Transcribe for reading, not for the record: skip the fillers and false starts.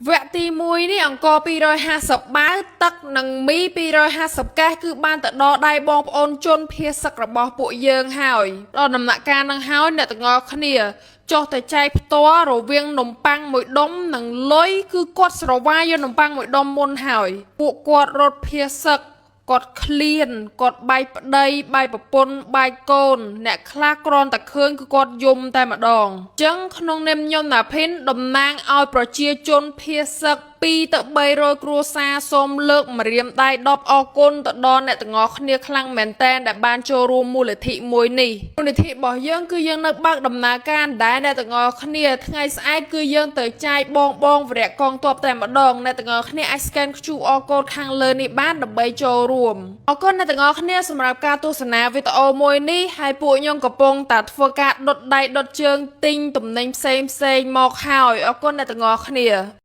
វគ្គទី1នេះអង្គ250បាវទឹកនិងមី250កេះគឺបានទៅដល់ដៃបងប្អូនជនភៀសសឹករបស់ពួកយើងហើយដល់ដំណាក់កាលនឹងហើយអ្នកទាំងអស់គ្នាចុះទៅចែកផ្ទាល់រវាងនំប៉័ងមួយដុំនិងលុយគឺគាត់ស្រវាយយកនំប៉័ងមួយដុំមុនហើយពួកគាត់រត់ភៀសសឹកគាត់ឃ្លានគាត់បែកប្តីបែកប្រពន្ធបែកកូនអ្នកខ្លះគ្រាន់តែឃើញគឺគាត់យំតែម្ដងអញ្ចឹងក្នុងនាមខ្ញុំណាភិនតំណាងឲ្យប្រជាជនភៀសសឹក2ទៅ300គ្រួសារសូមលើកម្រាមដៃ10អរគុណទៅដល់អ្នកទាំងអស់គ្នាខ្លាំងមែនតែនដែលបានចូលរួមមូលនិធិមួយនេះមូលនិធិរបស់យើងគឺយើងនៅបើកដំណើរការដែរអ្នកទាំងអស់គ្នាថ្ងៃស្អែកគឺយើងទៅចាយបងបងវរៈកងទ័ពតែម្ដងអ្នកទាំងអស់គ្នាអាច scan QR code ខាងលើនេះបានដើម្បីចូលរួមអរគុណអ្នកទាំងអស់គ្នាសម្រាប់ការទស្សនាវីដេអូមួយនេះហើយពួកខ្ញុំកំពុងតែធ្វើការដុតដៃដុតជើងទិញទំនិញផ្សេងផ្សេងៗមកហើយអរគុណអ្នកទាំងអស់គ្នា។